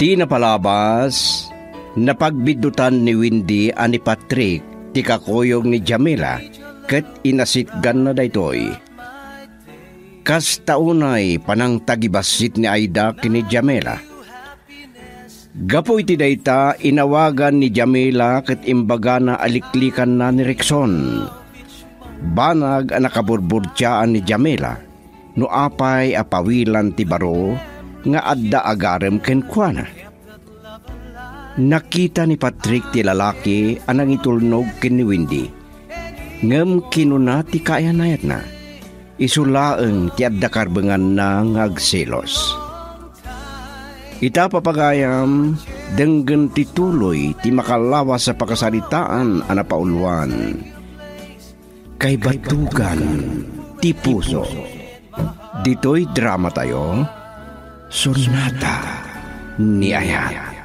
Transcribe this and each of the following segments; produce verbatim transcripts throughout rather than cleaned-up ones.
Ti napalabas, napagbiddutan ni Wendy a ni Patrick ti kakuyog ni Jamila ket inasitganna daytoy. Kasta unay panangtagibassit ni Aida ken ni Jamila. Gapu iti dayta, inawagan ni Jamila ket imbagana a liklikanna ni Rexon. Banag a nakaburburtiaan ni Jamila no apay a pawilan ti baro nga adda agarem kenkuana. Nakita ni Patrick ti lalaki a nangitulnog ken ni Wendy, ngem kinuna ti kaayan-ayatna, isu laeng ti adda karbenganna nga agselos. Ita, papagayam, denggen ti tuloy ti makalawas a pakasaritaan a napauluan. Kaibatugan ti puso. Ditoy dramatayo, Sonata ni Ayat.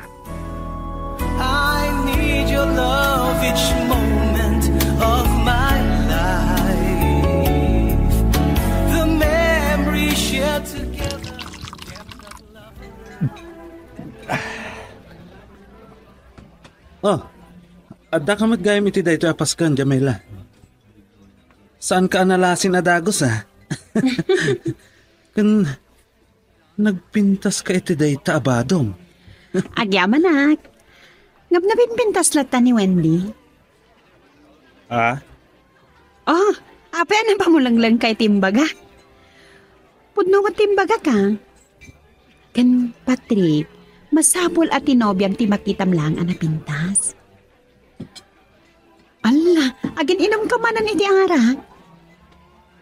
I need your love each moment of my life. The memory shared together. Oh, adda ka met gayam iti daytoy a Paskan, Jamila. Saan ka a nalasin a dagus, ah? Ken nagpintas ka iti dayta a badom. Agyamanak. Ngem napinpintas latta ni Wendy. Ah? Oh, apay a napamulengleng ka iti imbaga? Pudno met ti imbagak, ah. Ken Patrick, masapul a ti nobiam ti makitam laeng a napintas. Alla, agin-inum ka manen iti arak?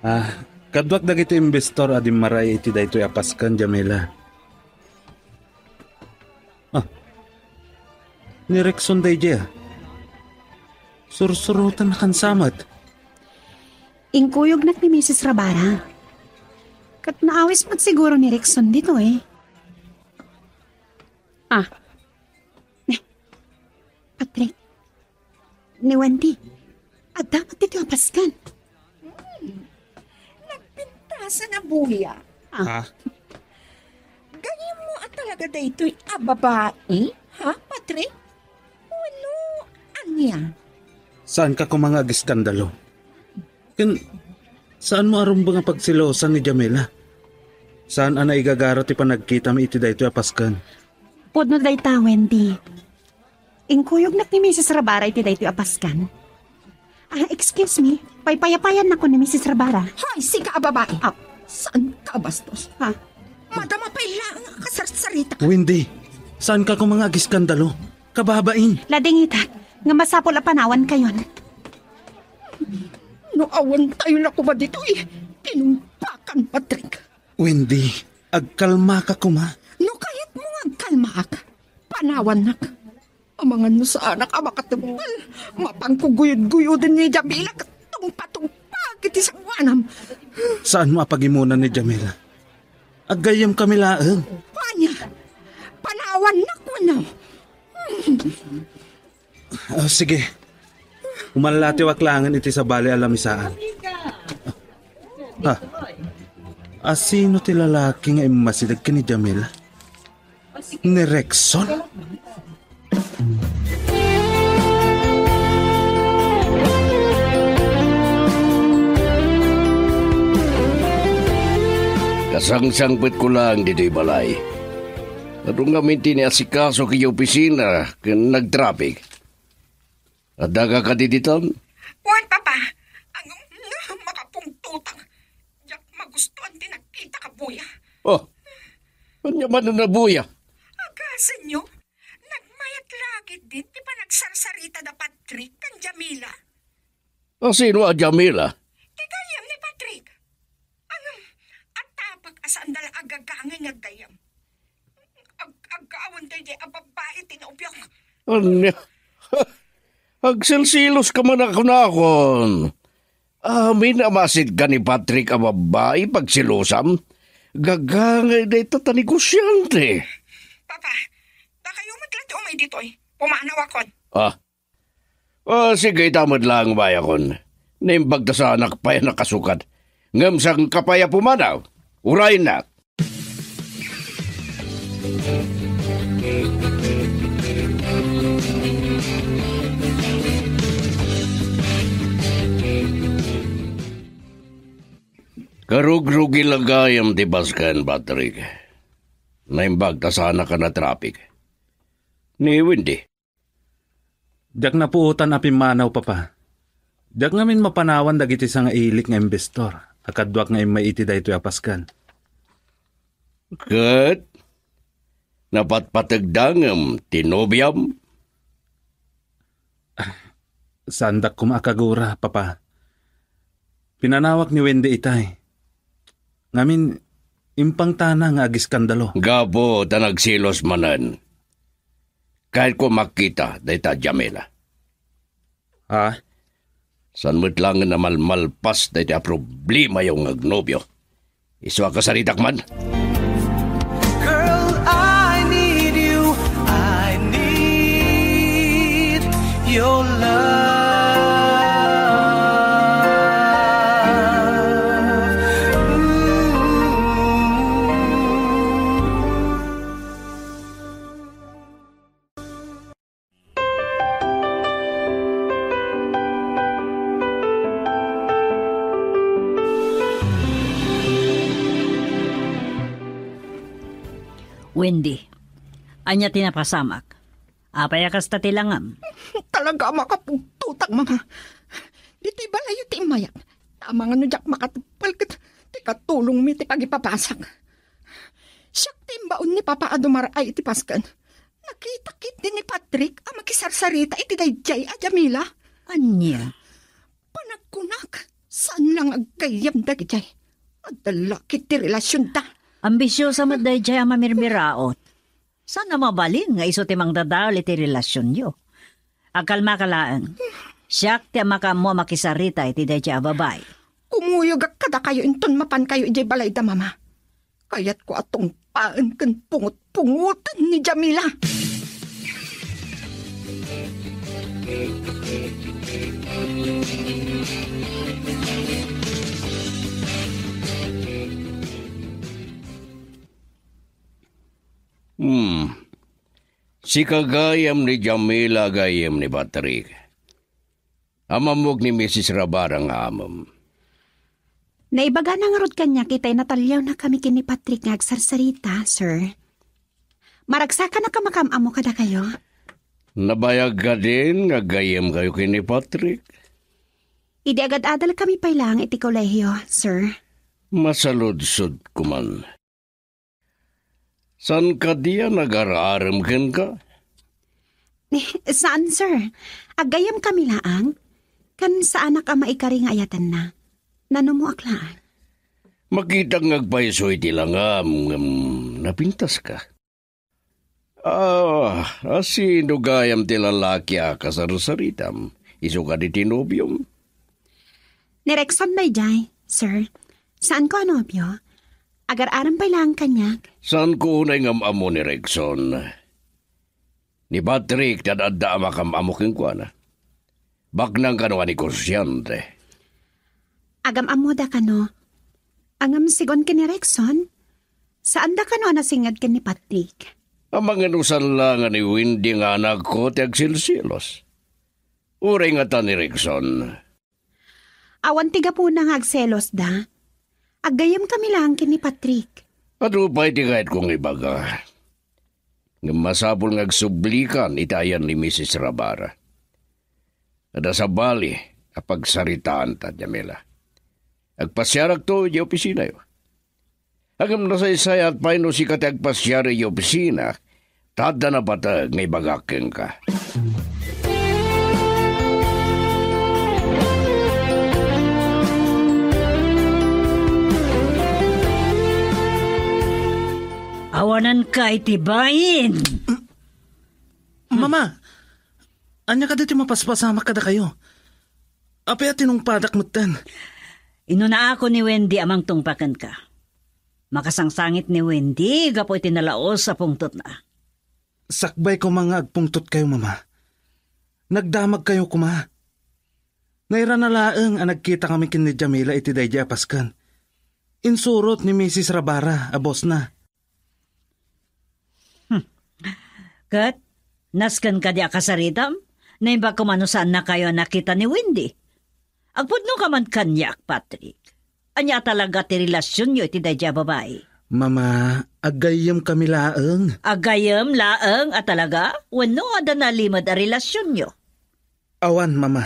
Ah, kaduak dagiti investor a dimmaray iti daytoy a Paskan, Jamila. Ah, ni Rexon daydiay, ah. Sursurotan na kansamat. Inkuyognak ni Misis Rabara. Ket naawis met siguro ni Rexon ditoy. Ah. Patrick, ni Wendy, adda met ditoy a Paskan. Hmm. Nagpintasan a buya. Ah. Ha? Gayyemmo a talaga daytoy a babai, ha, Patrick? Wenno ania? Saan ka koma nga agiskandalo? Ken, saan mo a rumbeng a pagselosan ni Jamila? Saan a naigagara ti panagkitami iti daytoy a Paskan? Pudno dayta, Wendy. Inkuyognak ni Misis Rabara iti daytoy a Paskan. Ah, excuse me. Paypayapayannakon ni Misis Rabara. Hoy, sika a babai! Ah. Saan ka a bastos? Ha? Madama pay laeng a kasarsaritaka. Wendy, saan ka koma nga agiskandalo? Kababain. Ladingitak, nga masapul a panawankayon. No awan tayo la koma ditoy, tinumpakan, Patrick. Wendy, agkalmaka koma. No kayatmo nga agkalmaak, panawannak. Amangan no saanak a makatempel, mapanko guyod-guyoden ni Jamila ket tungpa-tungpaak iti sangoanam. Saanmo a pagimuna ni Jamila? Aggayyemkami laeng. Ania? Panawannak wenno? Ah, sige. Umallatiwak laengen iti sabali a lamisaan. Ah, asino ti lalaki nga immasideg ken ni Jamila? Ni Rexon? Kasangsangpetko laeng ditoy balay. Adu ngamin ti niasikaso iti opisina ken nagtraffic. Addaka kadi ditan? Wen, Papa. Ano, makapungtotak. Diak magustuan ti nakkitak a buya. Oh, ania manen a buya? Agasenyo, nagmayat la ketdin ti panagsarsarita da Patrick ken Jamila. Asino a Jamila? Ti gayyem ni Patrick. Ngem, atapak a saanda la agagangay nga aggayyem. Ag-, aggawan daydiay a babbai ti nobiok. Ania? Agsilsilos ka man a kunakon. Amin a masideg ni Patrick a babbai pagsilosam? Gagangay dayta ta negosiante. Papa, dakayo met la ti umay ditoy. Pumanawakon. Ah, Ah, sige, ita met laeng, bayakon. Naimbag ta saanak pay a nakasukat. Ngem saan ka pay a pumanaw? Urayennak. Karugrugi la gayam ti basken, Patrick. Naimbag ta saanak a natraffic. Ni Wendy. Diak napuotan a pimmanaw, Papa. Diak ngamin mapanawan dagiti sangailik nga imbestor a kaduak nga immay iti daytoy a paskan. Ket napatpategda ngem ti nobiam? Saandak koma a kagura, Papa. Pinanawak ni Wendy itay. Ngamin, impangtana nga agiskandalo. Gapu ta nagselos manen. Kayatko makita dayta Jamila. Ha? Saan met laeng a malmalpas dayta a problemayo nga agnobio? Isu a kasaritak man. Girl, I need you. I need your love. Ooh. Wendy, ania ti napasamak? Apay a kasta ti langam? Talaga a makapungtotak, Mama. Ditoy balayyo ti immayak. Amangan no diak makatupal ket ti katulongmi ti pagipapasak. Siak ti imbaon ni Papa a dumar-ay iti pasken. Nakitak ketdi ni Patrick a makisarsarita iti daydiay a Jamila. Ania? Panagkunak, saan la nga aggayyem dagijay. Adda la ketdi relasionda. Ambisiosa met daydiay a mamirmiraot. Saan a mabalin nga isu ti mangdadael iti relasionyo? Agkalmaka laeng. Siak ti makaammo a makisarita iti daydiay a babai. Kumuyogak kadakayo inton mapankayo idiay balayda, Mama. Kayatko a tungpaen ken pungot-pungoten ni Jamila. Hmm. Sika gayam ni Jamila, gayam ni Patrick. Am-ammok ni Misis Rabara nga amem. Naibagana ngarud kaniak itay nataliawnakami ken ni Patrick nga agsarsarita, sir. Maragsakanak a makaam-ammo kadakayo. Nabayag kadin nga aggayyemkayo ken ni Patrick? Idi agad-adalkami pay laeng iti kolehio, sir. Masaludsodko man. Saan kadi a nagar-arem kenka? Saan, sir. Aggayyemkami laeng. Ken saanak a maikari nga ayatenna. Nanumoak laeng. Makitak nga agpayso iti langam ngem napintaska. Ah, a sino gayam ti lalaki a kasarsaritam? Isu kadi ti nobiom? Ni Rexon daydiay, sir. Saanko a nobio. Agar-arem pay laeng kaniak. Saanko unay nga am-ammo ni Rexon. Ni Patrick ti ad-adda a makam-ammo kenkuana. Baknang kano a negosiante. Agam-ammoda kano. Ngem sigun ken ni Rexon, saanda kano a nasinged ken ni Patrick. Amangan usan la nga ni Wendy nga anakko ti agsilsilos. Uray ngata ni Rexon. Awan ti gapuna nga agselosda. Aggayyemkami laeng ken ni Patrick. Adu pay ti kayatko nga ibaga. Ngem masapul nga agsublikan iti ayan ni Misis Rabara. Adda sabali a pagsaritaanta, Jamila. Agpasiarakto idiay opisinayo. Ngem nasaysayat pay no sika ti agpasiar idiay opisina, ta adda napateg nga ibagak kenka. Awananka iti bain! Mama, ania kadi ti mapaspasamak kadakayo? Apay a tinungpadak metten? Inunaakon ni Wendy a mangtungpa kenka. Makasangsangit ni Wendy gapu iti nalaus a pungtotna. Sakbay koma nga agpungtotkayo, Mama. Nagdamagkayo koma. Nairana laeng a nagkitakami ken ni Jamila iti daydiay a pasken. Insurot ni Misis Rabara a bosna. Hmm. Ket, nasken kadi a kasaritam? Naimbag koma no saannakayo a nakita ni Wendy. Agpudnoka man kaniak, Patrick. Ania a talaga ti relasionyo iti daydiay a babai? Mama, aggayyemkami laeng. Aggayyem laeng a talaga? Wenno adda nalimed a relasionyo? Awan, Mama.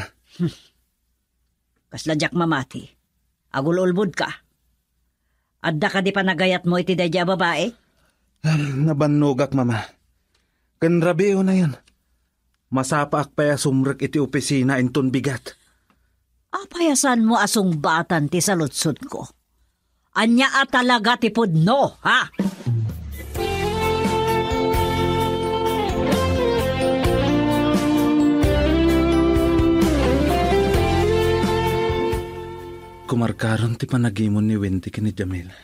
Kasla diak mamati. Agul-ulbodka. Adda kadi panagayatmo iti daydiay a babai? Ah, nabannogak, Mama. Ken rabii unayen, masapaak pay a sumrek iti opisina inton bigat. Apay a saanmo a sungbatan ti saludsodko? Ania a talaga ti pudno, ha? Kumarkaron ti panagimon ni Wendy ken ni Jamila.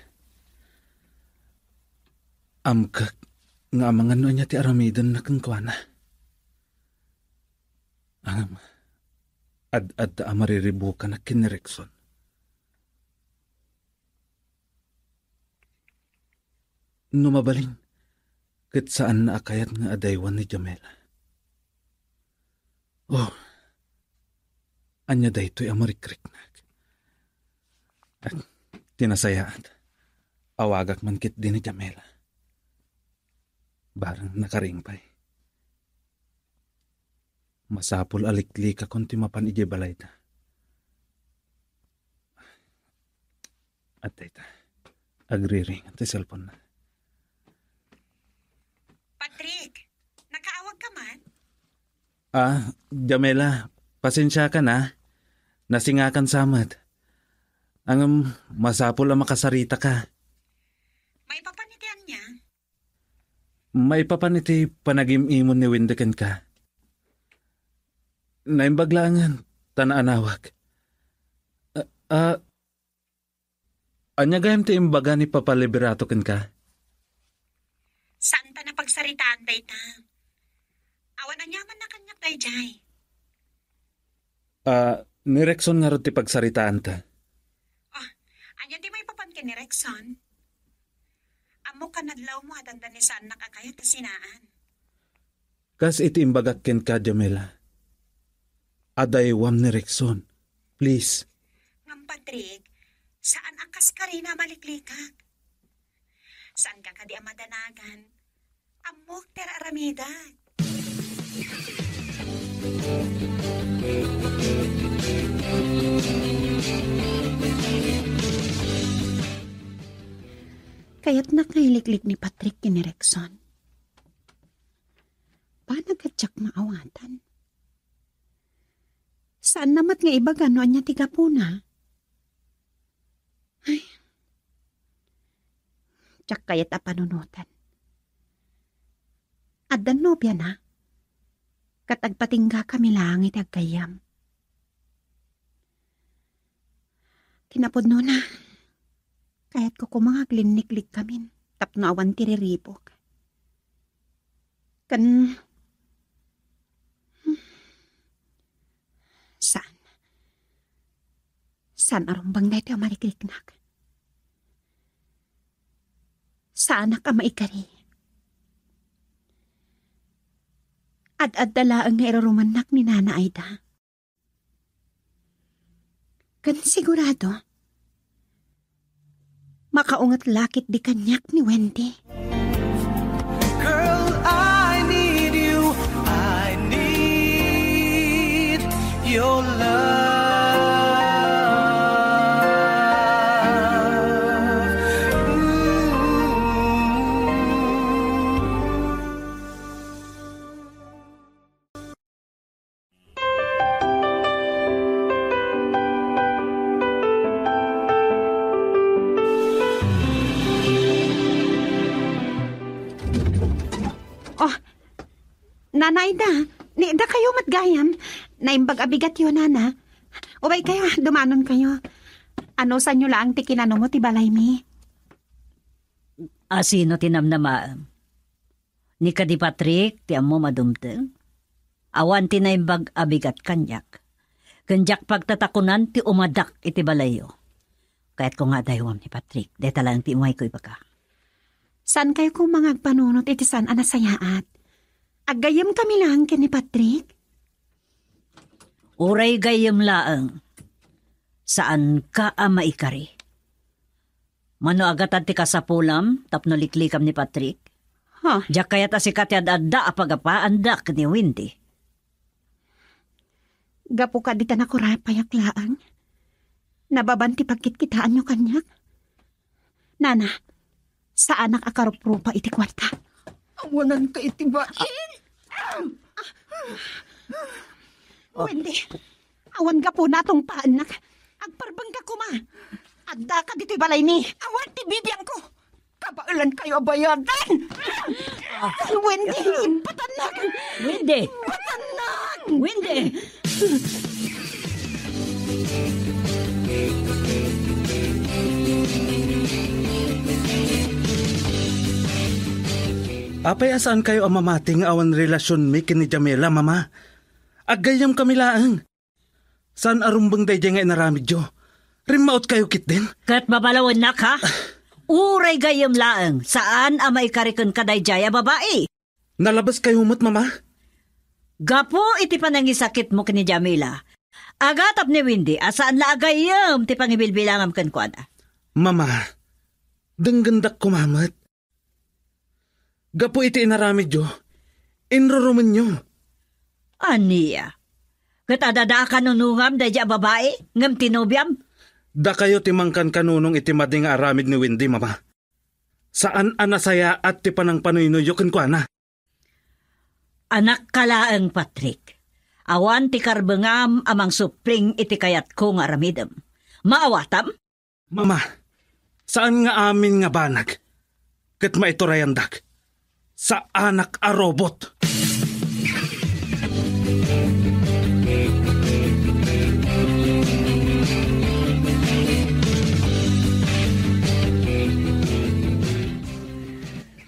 Amkek nga amangan no ania ti aramidenna kenkuana. Ngem, ad-adda a mariribukanak ken ni Rexon. No mabalin, ket saanna a kayat nga adaywan ni Jamila. Oh, ania daytoy a marikriknak? At ti nasayaat, awagak man ketdi ni Jamila. Barang nakaring pay. Masapul a liklikakon ti mapan idiay balayda. At dayta, agriring ti cellphone na. Patrick, nakaawag ka man? Ah, Jamela, pasensiaka na. Nasingakan sa met. Ngem, masapul a makasarita ka. Maipapan iti ania? Maipapan iti panagim-imon ni Wendy kenka. Naimbag laengen, ta naanawag. Ah, ah, ania gayam ti imbaga ni Papa Liberato kenka? Saanta a pagsaritaan dayta. Awan aniamanna kaniak daydiay. Ah, ni Rexon ngarud ti pagsaritaanta. Ah, ania ti maipapan ken ni Rexon? Ammok a nadlawmo a dandani saannak a kayat a sinaan. Kas iti imbagak kenka, Jamela, adaywam ni Rexon. Please. Ngem, Patrick, saan a kas karina a maliklikak. Saanka kadi a madanagan. Ammok ti ar-aramidak. Kayatnak nga iliklik ni Patrick ken ni Rexon. Banag a diak maawatan. Saanna met nga ibaga no ania ti gapuna. Ay. Diak kayat a panunoten. Addan nobiana, ket agpatinggakami laeng iti aggayyem. Kinapudnona, kayatko koma nga aglinniklikkamin tapno awan ti riribuk. Ken, saan. Saan a rumbeng daytoy a malikliknak. Saanak a maikari. Ad-adda laeng nga irurumannak ni Nana Aida. Ken sigurado, makaunget la ketdi kaniak ni Wendy. Girl, I need you. I need your love. Ooh. Oh, Nana Aida, ni, dakayo met gayam. Naimbag a bigatyo, Nana. Ubay kayo, dumanon kayo. Anusanyo laeng ti kinanumo ti balaymi. A sino ti namnamaem? Ni kadi Patrick ti ammom a dumteng? Awan ti naimbag a bigat kaniak. Ken diak pagtatakonan ti umadak iti balayyo. Kayatko nga adaywam ni Patrick. Dayta laeng ti umayko ibaga. Saankayo koma nga agpanunot iti saan a nasayaat. Aggayyemkami laeng ken ni Patrick? Uray gayyem laeng, saanka a maikari. Mano a gatad ti kasapulam tapno liklikam ni Patrick? Ha? Diak kayat a sika ti ad-adda a pagapaandak ni Wendy. Gapu kadi ta nakurapayak laeng, nababan ti pagkitkitaanyo kaniak. Nana, saanak a karuprupa iti kuarta. Awananka iti bain. Wendy, awan gapuna a tungpaennak. Agparbengka koma. Addaka ditoy balay mi. Awan ti bibiangko. Kabaelankayo a bayadan. Wendy, impatannak. Wendy! Impatannak! Wendy! Apay a saankayo a mamati nga awan relasionmi ken ni Jamila, Mama? Aggayyemkami laeng. Saan a rumbeng daydiay nga inaramidyo. Rimmautkayo ketdin. Ket babalawennak, ha? Uray gayyem laeng, saan a maikari kenka daydiay a babai. Nalabeskayo met, Mama? Gapu iti panangisakitmo ken ni Jamila, agatap ni Wendy a saan la a gayyem ti pangibilbilangam kenkuana. Mama, denggendak koma met. Gapu iti inaramidyo, inrurumenyo. Ania? Ket adda a kanunongam daydiay a babai ngem ti nobiam? Dakayo ti mangkankanunong iti madi nga aramid ni Wendy, Mama. Saan a nasayaat ti panangpanuynoyyo kenkuana. Anakka laeng, Patrick. Awan ti karbengam a mangsupling iti kayatko nga aramidem. Maawatam? Mama, saan nga amin nga banag ket maiturayandak. Saanak a robot.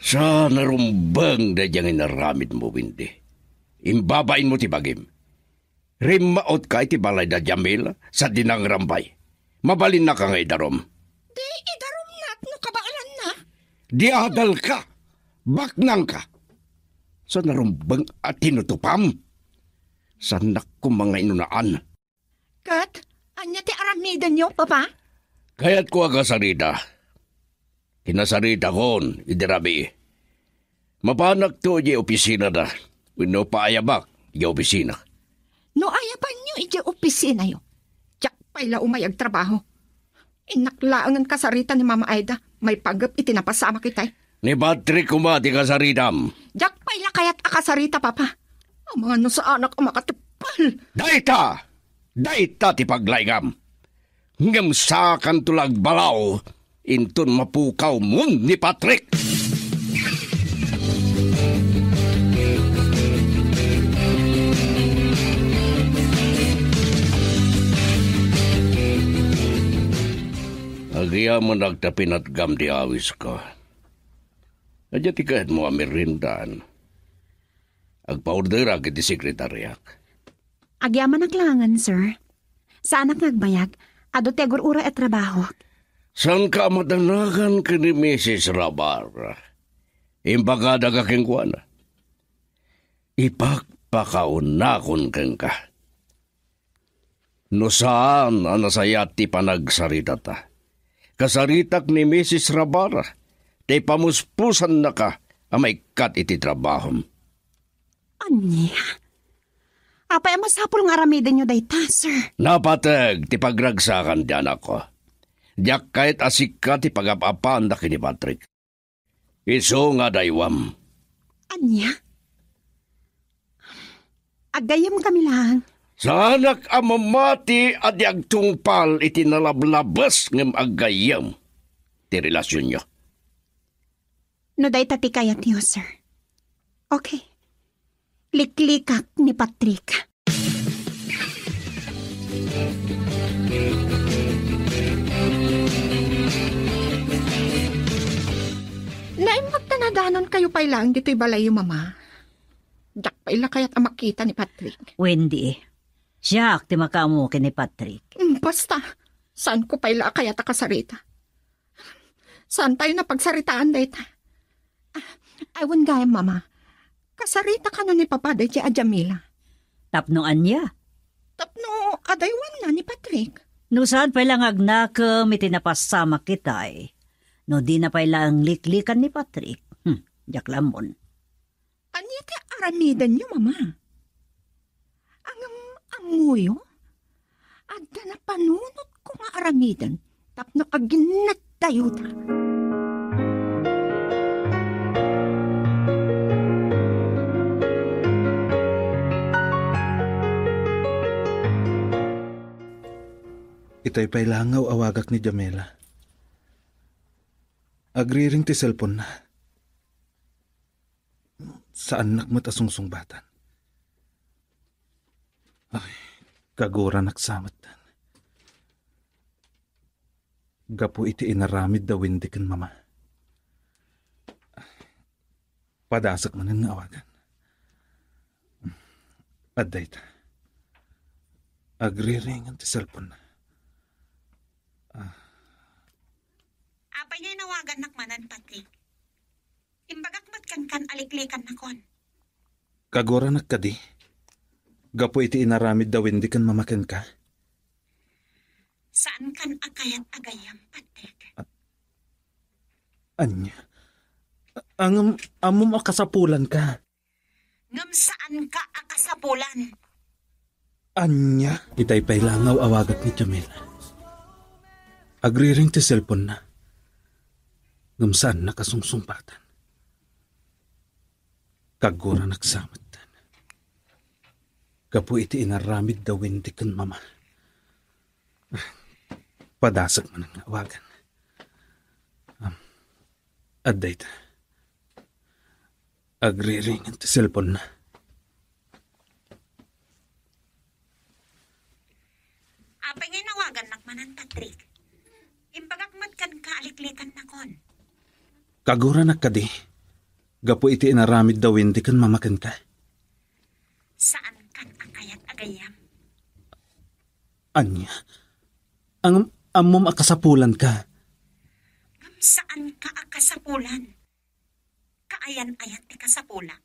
Sa narumbeng daydiay nga inaramidmo, Wendy. Imbabainmo ti bagim. Rimmaotka iti balay da Jamil saddi nangrambay. Mabalinnaka nga idarum. Di idarumnak no kabaelanna. Di adalka. Baknangka. Sa narumbeng a tinutupam. Saannak koma nga inunaan. Ket, ania ti aramidenyo, Papa? Kayatko a kasarita. Kinasaritakon idi rabii. Mapanakto idiay opisinada wenno paayabak idiay opisina. No ayabanyo idiay opisinayo, diak pay la umay agtrabaho. Innak laengen kasarita ni Mama Aida, maipagep iti napasamak itay. Ni Patrick koma ti kasaritam. Diak pay la kayat a kasarita, Papa. Amangan no saanak a makatupal. Dayta! Dayta ti paglaingam. Ngem saakanto la agbalaw inton mapukawmon ni Patrick. Agyamanak ta pinatgam ti awisko. Adda ti kayatmo a merendaan? Agpaorderak iti sekretariak. Agyamanak laengen, sir. Saanak nga agbayag. Adu ti agur-uray a trabahok. Saanka a madanagan ken ni Misis Rabar? Imbagada ka kenkuana. Ipakpakaunakon kenka. No saan a nasayaat ti panagsaritata, kasaritak ni Misis Rabar ta ipamuspusannaka a maikkat iti trabahom. Ania? Apay a masapul nga aramidenyo dayta, sir? Napateg ti pagragsakan ti anakko. Diak kayat a sika ti pagap-apaanda ken ni Patrick. Isu nga adaywam. Ania? Aggayyemkami laeng. Saanak a mamati a di agtungpal iti nalablabes ngem aggayyem ti relasionyo. No dayta ti kayatyo, sir. Okay. Liklikak ni Patrick. Naimbag ta nadanonkayo pay laeng ditoy balayyo, Mama. Diak pay la kayat a makita ni Patrick. Wendy, siak ti makaammo ken ni Patrick. Mm, basta, saanko pay la a kayat a kasarita. Saantayo napagsaritaan dayta? Ah, awan gayam, Mama. Kasarita kano ni Papa daytoy a Jamila? Tapno ania? Tapno adaywanna ni Patrick. No saan pay la nga agnakem iti napasamak itay, no dina pay la angliklikan ni Patrick, hmm, diak la ammon. Ania ti aramidenyo, Mama? Ngem ammoyo? Adda napanunotko nga aramiden tapno aginnaddayota. Itay pay la nga aw-awagak ni Jamila. Agriring ti cellphone-na. Saannak met a sungsungbatan. Ay, kaguranak sa metten. Gapu iti inaramid da Wendy ken Mama. Padasek manen nga awagan. Adda ita. Agriring ti cellphone-na. Ah. Apay nga inawagannak manen, Patrick? Imbagak met kenka a liklikannakon. Kaguranak kadi? Gapu iti inaramid da Wendy ken Mama kenka? Saankan a kayat a gayyem, Patrick. A-, ania? A-, ngem ammom a kasapulanka. Ngem saanka a kasapulan. Ania? Itay pay la nga aw-awagak ni Jamila. Agriring ti cellphone-na. Ngem saannak a sungsungbatan. Kaguranak sa metten. Gapu iti inaramid da Wendy ken Mama. Padasek manen nga awagan. Am, adda ita. Agriring ti cellphone-na. Apay nga inawagannak manen, Patrick? Imbagak met kenka a liklikannakon. Kaguranak kadi? Gapu iti inaramid da Wendy ken Mama kenka? Saankan a kayat a gayyem. Ania? Ngem ammom a kasapulanka. Ngem saanka a kasapulan. Kaayan-ayan ti kasapulak.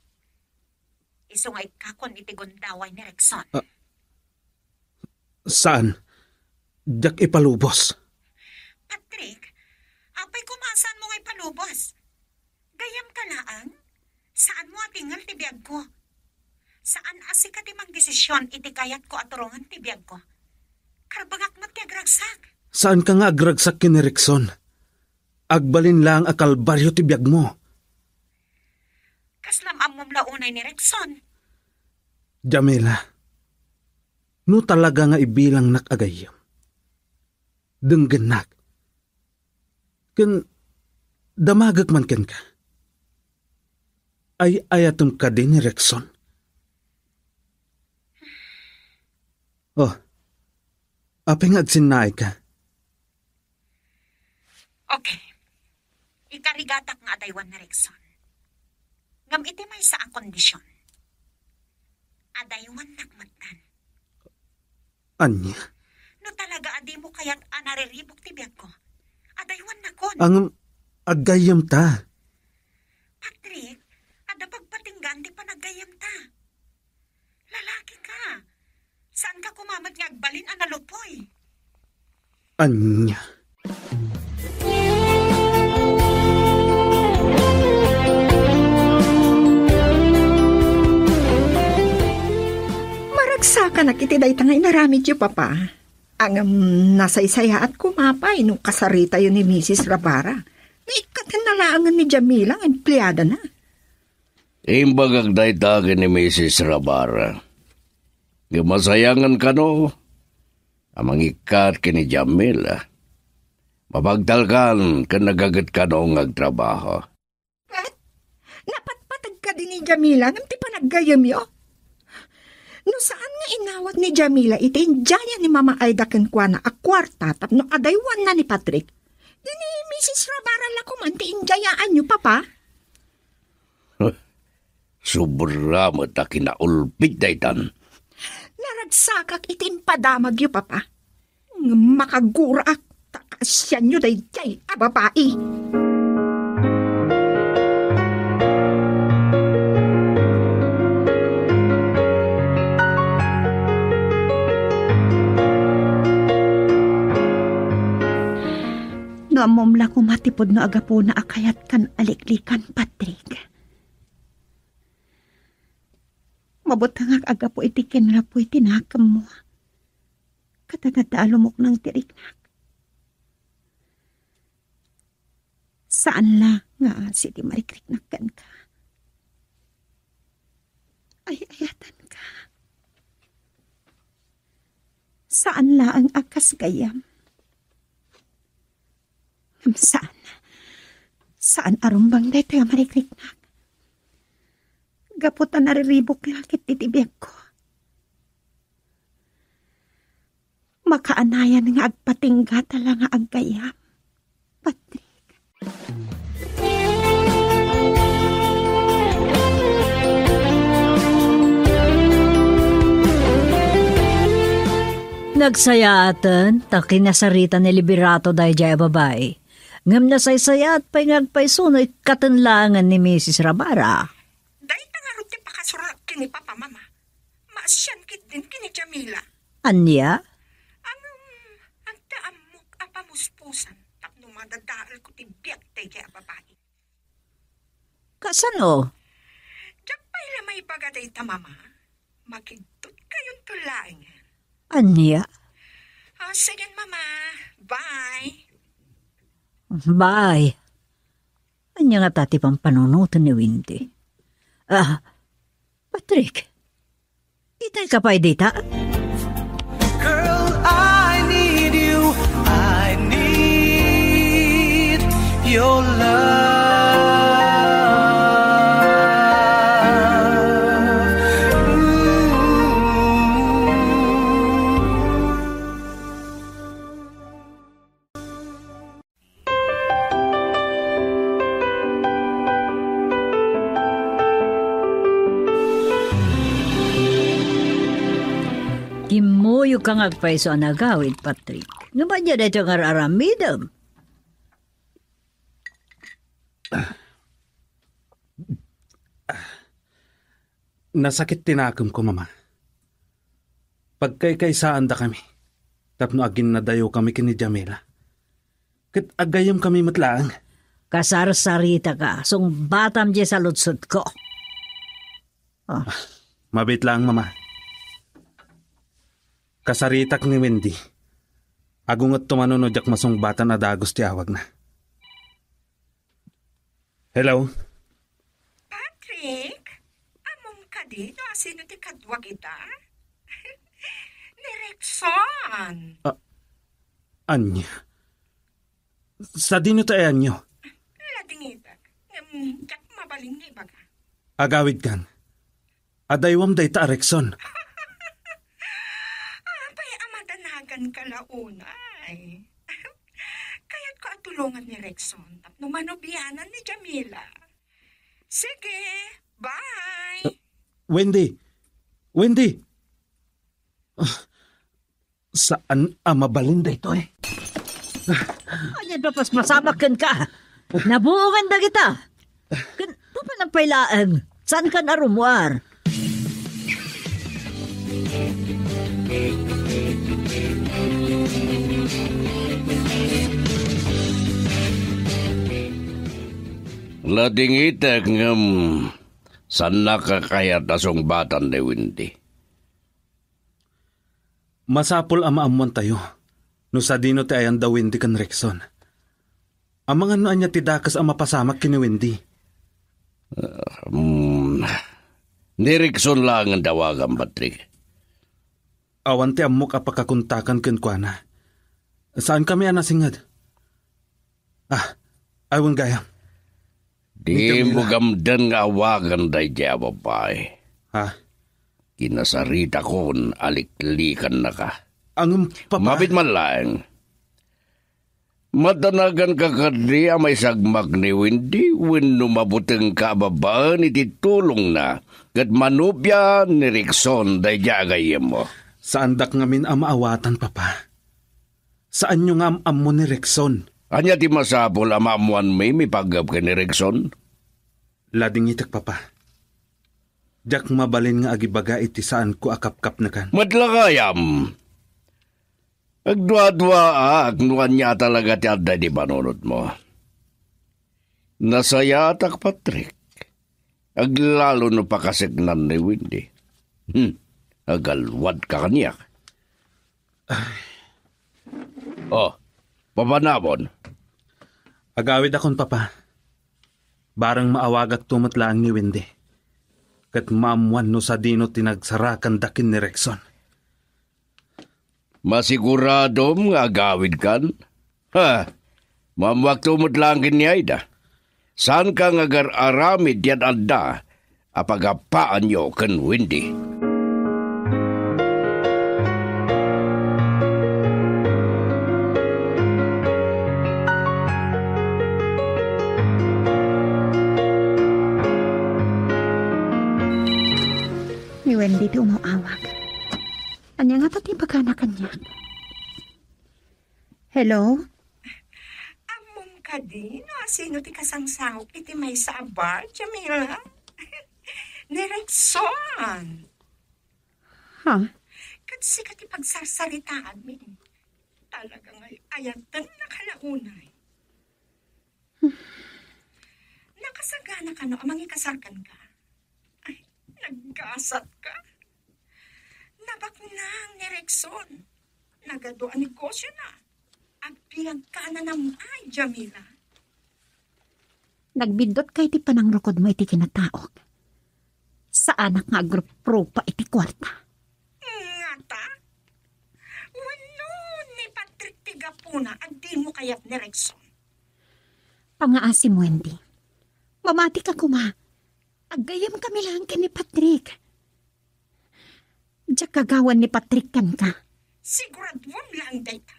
Isu nga ikkakon iti gundaway ni Rexon. Ah, saan? Diak ipalubos. Patrick, apay koma a saanmo nga ipalubos? Gayyemka laeng? Saanmo a tingel ti biagko. Saan a sika ti mangdesision iti kayatko a turongen ti biagko. Karbengak met ti agragsak. Saanka nga agragsak ken ni Rexon. Agbalin laeng a kalbario ti biagmo. Kaslam ammom la unay ni Rexon. Jamila, no talaga nga ibilangnak a gayyem, denggennak. Ken damagek man kenka. Ay-ayatem kadi ni Rexon? Oh, apay nga agsinnaayka? Okay. Ikarigatak nga adaywan ni Rexon. Ngem iti maysa a kondisyon, adaywannak metten. Ania? No talaga a dimo kayat a nariribuk ti biagko, adaywannakon. Ngem aggayyemta. Patrick, adda pagpatinggaan ti panaggayyemta. Lalaki ka. Saanka koma met nga agbalin a nalupoy. Ania? Maragsakanak iti dayta nga inaramidyo, Papa. Ngem nasaysayaat koma pay no kasaritayo ni Misis Rabara nga ikkatenna laengen ni Jamila nga empleadana. Imbagak dayta ken ni Misis Rabara. Ngem masayangan kano a mangikkat ken ni Jamila. Mabagtalkan ken nagaget kano nga agtrabaho. Ket napatpateg kadi ni Jamila ngem ti panaggayyemyo? No saan nga inawat ni Jamila iti indiaya ni Mama Aida kenkuana a kuarta tapno adaywanna ni Patrick, di ni Misis Rabara la koman ti indiayaanyo, Papa? Sobra met a kinaulbid daytan. Naragsakak iti impadamagyo, Papa. Ngem makagurak ta kaasianyo daydiay a babai. Ammom la koma ti pudno a gapuna a kayatkan a liklikan, Patrick. Mabutengak a gapu iti kinrapuy ti nakemmo. Ket adda a lumukneng ti riknak. Saan la nga asi ti marikriknak kenka. Ay-ayatenka. Saan laeng a kas gayyem. Ngem saan. Saan a rumbeng daytoy a marikriknak. Gapu ta nariribuk la ketdi ti biagko. Makaanayan nga agpatinggata la nga aggayyem, Patrick. Nagsayaaten ta kinasarita ni Liberato daydiay a babai. Ngem nasaysayaat pay nga agpayso no ikkaten laengen ni Misis Rabara. Dayta ngarud ti pakasurotak ken ni Papa, Mama. Maasian ketdin ken ni Jamila. Ania? Ngem, adda ammok a pamuspusan tapno madadaelko ti biag daydiay a babai. Kasano? Diak pay la maibaga dayta, Mama. Makigtutkayonto laengen. Ania? Ah, sige, Mama. Bye. Bye. Ania ngata ti pampanunoten ni Wendy? Ah, Patrick, itay ka pay dita? Girl, I need you. I need your love. Ooh. Kimmuyogka nga agpayso a nagawid, Patrick. Ngem ania daytoy nga ar-aramidem? Nasakit ti nakemko, Mama. Pagkaykaysaandakami tapno aginnadayokami ken ni Jamila. Ket aggayyemkami met laeng. Kasarsarita ka, sungbatam diay saludsodko. Ah. Mabiit laeng, Mama. Kasaritak ni Wendy. Agungetto manen no diak masungbatan a dagus ti awagna. Hello? Patrick, ammom kadi no asino ti kaduak ita? Ni Rexon. Ah, ania? Sadino ti ayanyo? Ladingitek, ngem diak mabalin nga ibaga. Agawidkan. Adaywam dayta a Rexon. Apay a madanaganka la unay? Kayatko a tulongan ni Rexon tapno manubianan ni Jamila. Sige, bye! Wendy! Wendy! Ah, saan a mabalin daytoy? Ania ti mapaspasamak kenka? Nabuongan dagita. Ken, papanam pay laeng, saankan a rummuar. Ladingitek ngem saannak a kayat a sungbatan ni Wendy. Masapul a maammoantayo no sadino ti ayan da Wendy ken Rexon. Amangan no ania ti dakes a mapasamak ken ni Wendy. Ah, mm, ni Rexon laengen dawagam, Patrick. Awan ti ammok a pakakontakan kenkuana. Saankami a nasinged. Ah, ay, wen gayam. Ni Jamila. Dimo gamden nga awagan daydiay a babai. Ha? Kinasaritakon a liklikannaka. Ngem, Papa. Mabiit man laeng. Madanaganka kadi a maisagmak ni Wendy wenno mabutengka a babaen iti tulongna ket manubia ni Rexon daydiay a gayyemmo? Saandak ngamin a maawatan, Papa. Saanyo nga am-ammo ni Rexon. Ania ti masapul a maammoanmi maipaggep ken ni Rexon? Ladingitek, Papa. Diak mabalin nga agibaga iti saanko a kapkapnekan. Met la gayam. Agduaduaak no ania talaga ti adda iti panunotmo. Nasayaatak, Patrick. Aglalo no pakaseknan ni Wendy. Hmm, agalwadka kaniak. Oh, papanawon. Agawidakon, Papa. Bareng maawagakto met laeng ni Wendy. Ket maammoan no sadino ti nagsarakanda ken ni Rexon. Masiguradom nga agawidkan? Ha! Maammoakto met laeng ken ni Aida. Saanka nga agar-aramid ti ad-adda a pagappaanyo ken Wendy. Ni Wendy ti umaw-awag. Ania ngata ti ibagana kaniak? Hello? Ammom kadi no asino ti kasangsangok iti maysa a bar, Jamila? Ni Rexon. Ha? Ket sika ti pagsarsaritaanmi. Talaga nga ay-ayatennak a naunay. Nakasagana kano a mangikasar kenka? Ay, naggasat ka. Nabaknang ni Rexon. Nagadu a negosyo na. Agbiag ka a nanam-ay, Jamila. Nagbiddutka iti panangrukodmo iti kinataok. Saanak nga agruprupa iti kuarta. Ngata? Wenno ni Patrick ti gapuna a dimo kayat ni Rexon? Pangaasim, Wendy. Mamatika koma. Aggayyemkami laeng ken ni Patrick. Diak gagawan ni Patrick kenka. Siguraduam laeng dayta.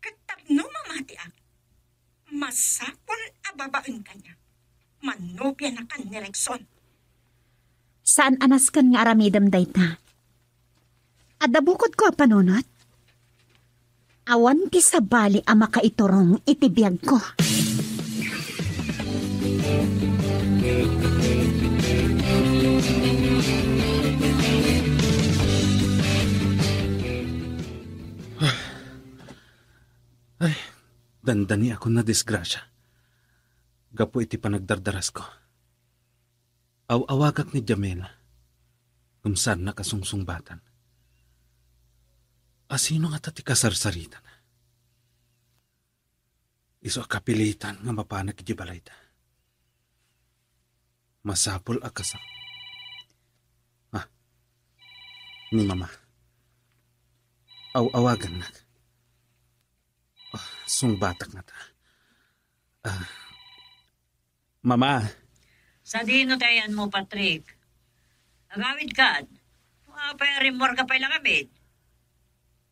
Ket tapno mamatiak, masapul a babaen kaniak. Manobianakan ni Rexon. Saan a nasken nga aramidem dayta. Adda bukodko a panunot? Awan ti sabali a makaiturong iti biagko. Ay, dandani ako na disgrasya. Gapu iti panagdardarasko. Aw-awagak ni Jamila, ngem saannak a sungsungbatan. Asino ngata ti kasarsaritana? Isu a kapilitan nga mapanak iti balayda. Masapul a kasa-, ah, ni Mama. Aw-awagannak. Ah, sungbatak ngata. Ah, Mama. Sadino ti ayanmo, Patrick? Agawidkan? Apay a rimmuarka pay la ngarud?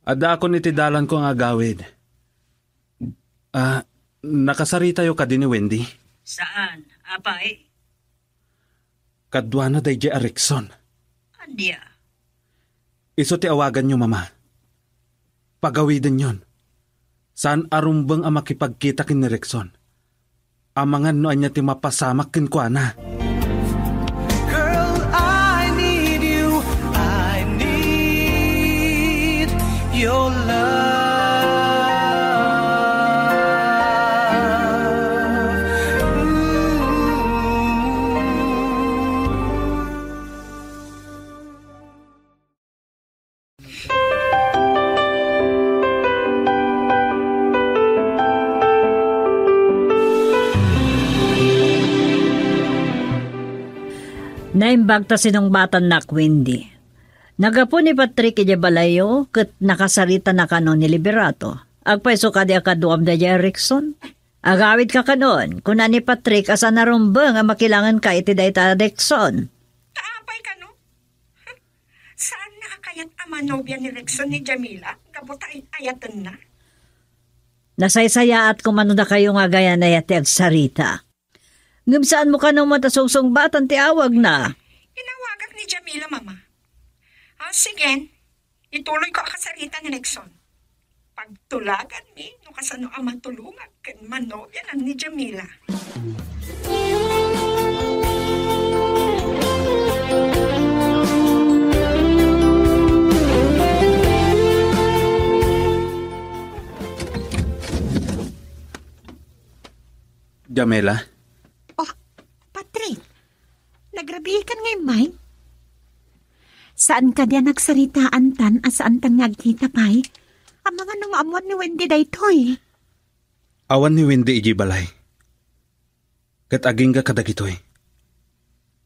Addaakon iti dalanko nga agawid. Ah, nakasaritayo kadi ni Wendy? Saan? Apay? Kaduana daydiay a Rexon. Ania? Isu ti awaganyo, Mama. Pagawidenyon. Saan a rumbeng a makipagkita ken ni Rexon. Amangan no ania ti mapasamak kenkuana. Girl, I need you. I need your love. Ooh. Naimbag ta sinungbatannak, Wendy. Naggapu ni Patrick idiay balayyo ket nakasaritana kano ni Liberato. Agpayso kadi a kaduam daydiay a Rexon? Agawidka kanon, kuna ni Patrick a saan a rumbeng a makilangenka iti dayta a Rexon. Ta apay kano? Saanna a kayat a manobia ni Rexon ni Jamila gapu ta ay-ayatenna? Nasaysayaat koma no dakayo nga agayan aya ti agsarita. Ngem saanmo kano met a sungsungbatan ti awagna? Inawagak ni Jamila, Mama. Ah, sige. Ituloyko a kasarita ni Rexon. Pagtulaganmi no kasano a matulongak ken manobianan ni Jamila. Jamila? Oh, Patrick, nagrabiikan ngay, may? Saan kadi a nagsaritaan tan a saantan nga agkita pay? Amangan no maammuan ni Wendy daytoy. Awan ni Wendy idiay balay. Ket agingga kadagitoy.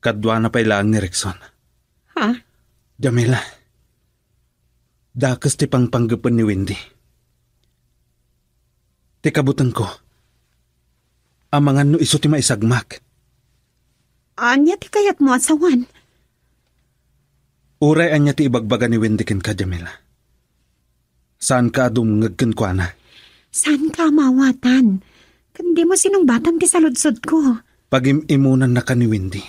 Kaduana pay laeng ni Rexon. Ha? Jamila, dakes ti pangpanggepen ni Wendy. Ti kabutengko, amangan no isu ti maisagmak. Ania ti kayatmo a sawen? Uray ania ti ibagbaga ni Wendy kenka, Jamila. Saanka a dumngeg kenkuana. Saanka a maawatan. Ken dimo sinungbatan ti saludsodko. Pagim-imunannaka ni Wendy.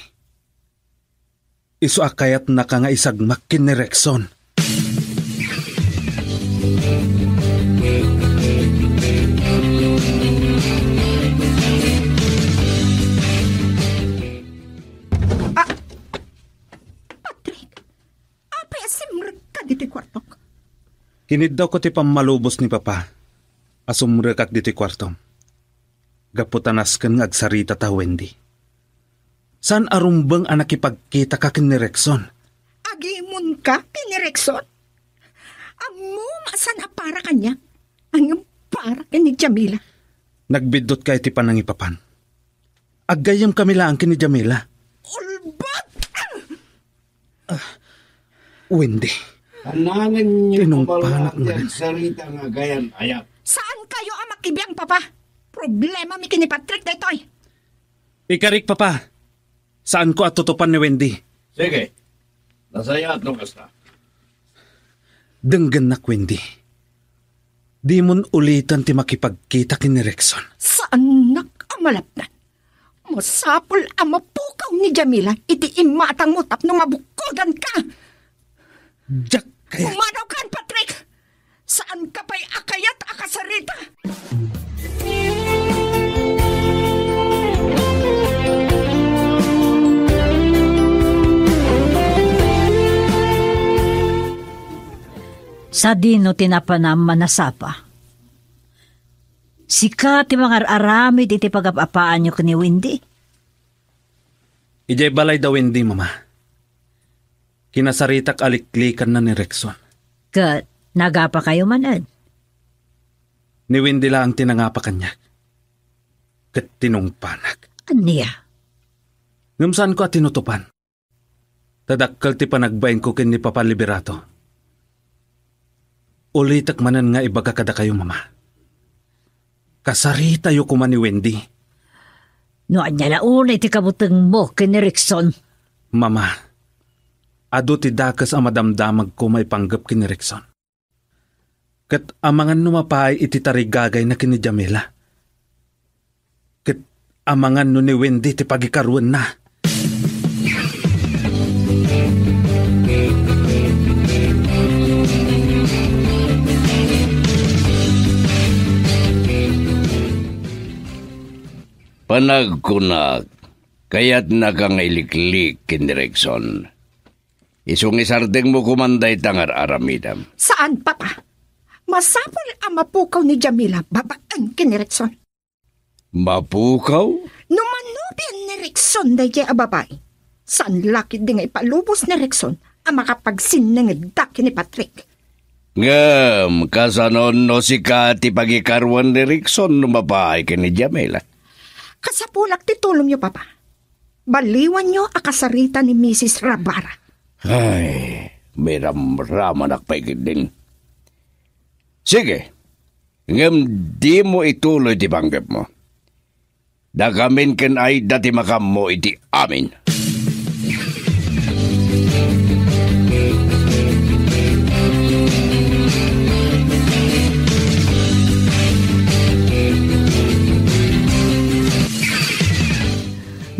Isu a kayatnaka nga isagmak ken ni Rexon. Ah, Patrick, apay a simrekka ditoy kuartok? Kiniddawko ti pammalubos ni Papa a sumrekak ditoy kuartom. Gapu ta nasken nga agsarita ta Wendy. Saan a rumbeng a nakipagkitaka ken ni Rexon. Agimonka ken ni Rexon? Ammom a saan a para kaniak, ngem para ken ni Jamila. Nagbiddutka iti panangipapan. Aggayyemkami laeng ken ni Jamila. Ulbod! Wendy. Kanangan niyo Tinungpanak pamawati nga. Ang sarita nga gayan ayat. Saan kayo a makibiang, Papa? Problema mi ken ni Patrick daytoy. Ikarik, Papa. Saanko a tutupan ni Wendy. Sige. Nasayaat no kasta. Denggennak, Wendy. Dimon ulitan ti makipagkita ken ni Rexon. Saannak a malapdan. Masapul a mapukaw ni Jamila iti imatangmo tapno mabukkodanka. Diak kayat. Pumanawkan, Patrick! Saanka pay a kayat a kasarita? Sadino ti napanam a nasapa? Sika ti mangar-aramid iti pagap-apaanyo ken ni Wendy? Idiay balay da Wendy, Mama. Kinasaritak a liklikanna ni Rexon. Ket nagapakayo manen? Ni Wendy laeng ti nangapa kaniak. Ket tinungpanak. Ania? Ngem saanko a tinutupan. Ta dakkel ti panagbainko ken ni Papa Liberato. Ulitek manen nga ibaga kadakayo, Mama. Kasaritayo koma ni Wendy. No ania la unay ti kabutengmo ken ni Rexon? Mama, adu ti dakes a madamdamagko maipanggep ken ni Rexon. Ket amangan no mapaay iti tarigagayna ken ni Jamila. Ket amangan no ni Wendy ti pagikaruenna. Panagkunak, kayatnaka nga iliklik ken ni Rexon. Isu nga isardengmo koman dayta nga ar-aramidem. Saan, Papa. Masapul a mapukaw ni Jamila babaen ken ni Rexon. Mapukaw? No manubian ni Rexon daydiay a babai, saan la ketdi nga ipalubos ni Rexon a makapagsennengedda ken ni Patrick. Ngem, kasano no sika ti pagikaruen ni Rexon no mapaay ken ni Jamila? Kasapulak ti tulongyo, Papa. Baliwanyo a kasarita ni Misis Rabara. Ay, miramramanak pay ketdin. Sige, ngem dimo ituloy ti panggepmo. Dakamin ken Aida ti makaammo iti amin.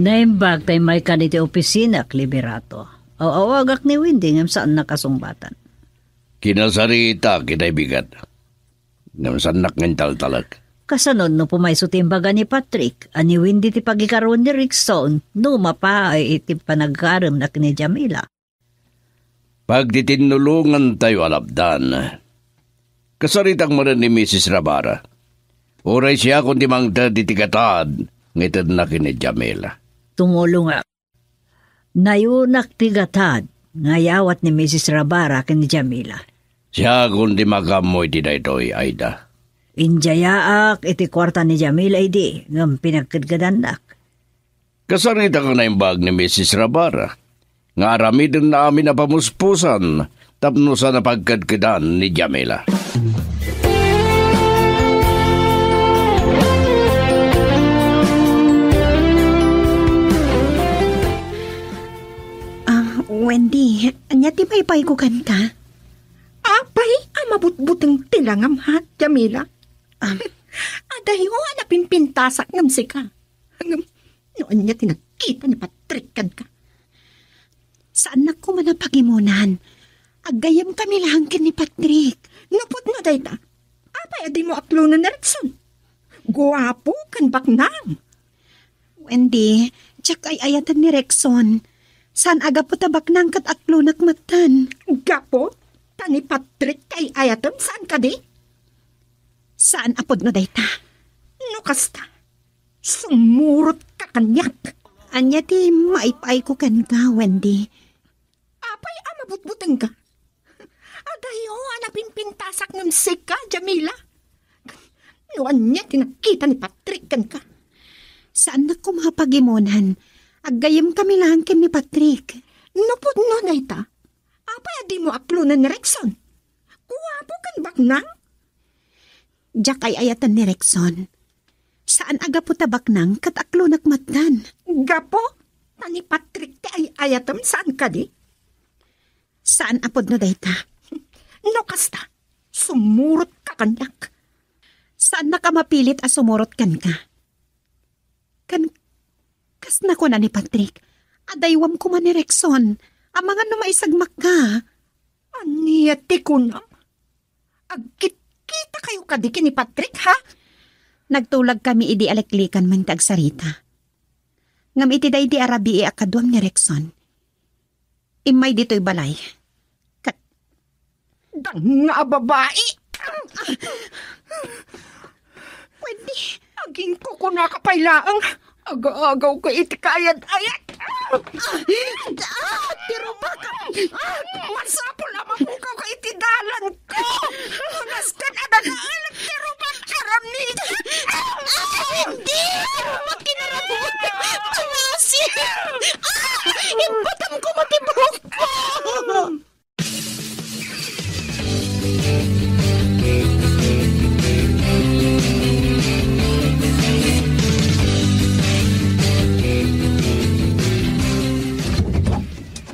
Naimbag ta immaykan iti opisinak, Liberato. Aw-awagak ni Wendy ngem saannak a sungbatan. Kinasaritak itay bigat. Ngem saannak nga intaltalek. Kasano no pumayso ti imbaga ni Patrick a ni Wendy ti pagikaruen ni Rexon no mapaay iti panagkaremna ken ni Jamila? Pagtitinnulongantayo a lapdan. Kasaritak manen ni Misis Rabara. Uray siakon ti mangted iti gatad, nga itedna ken ni Jamila. Tumulongak. Nayunak ti gatad nga ayawat ni Misis Rabara ken ni Jamila. Siakon ti makaammo iti daytoy, Aida. Indiayaak iti kuarta ni Jamila idi ngem pinagkedkedannak. Kasaritak a naimbag ni Misis Rabara nga aramidenna amin a pamuspusan tapno saan a pagkedkedan ni Jamila. Ah, Wendy, ania ti maipayko kenka? Apay a mabutbuteng ti langam, ha, Jamila? Ah. Adayo a napimpintasak ngem sika. Ngem, no ania ti nakita ni Patrick kenka? Saannak koma a pagimonan. Aggayyemkami laeng ken ni Patrick. Nupotno dayta, apay a dimo aklonen ni Rexon? Guapo ken baknang. Wendy, diak ay-ayaten ni Rexon. Saan a gapu ta baknang ket aklonak metten. Gapu ta ni Patrick ti ay-ayatem, saan kadi? Saan a pudno dayta. No kasta, sumurotka kaniak. Ania ti maipayko kenka, Wendy? Apay a mabutbutengka? Adayo a napimpintasak ngem sika, Jamila. No ania ti nakita ni Patrick kenka? Saannak koma a pagimonan. Aggayyemkami laeng ken ni Patrick. Nupotno dayta, apay a dimo aklonen ni Rexon? Guapo ken baknang? Diak ay-ayaten ni Rexon. Saan a gapu ta baknang ket aklonak metten. Gapu ta ni Patrick ti ay-ayatem, saan kadi? Saan a pudno dayta. No kasta, sumurotka kaniak. Saannak a mapilit a sumurot kenka. Ken kas nakuna ni Patrick, adaywam koma ni Rexon, amangan no maisagmakka. Ania ti kunam? Agkitkitakayo kadi ken ni Patrick, ha? Nagtulagkami idi aliklikanmi ti agsarita. Ngem iti daydi a rabii a kaduam ni Rexon, immay ditoy balay. Ket danga a babai! Wendy! Agingkukunaka pay laeng. Agaagawko iti kaayat-ayat. Ah, ah, ti rubak! Ah, masapul a mapukawka iti dalanko! Nasken a nagaelek ti rubak, aramid! Ah, ah, hindi! Makinarabot! Pangasi! Ah, impatam ko mati buhok ko!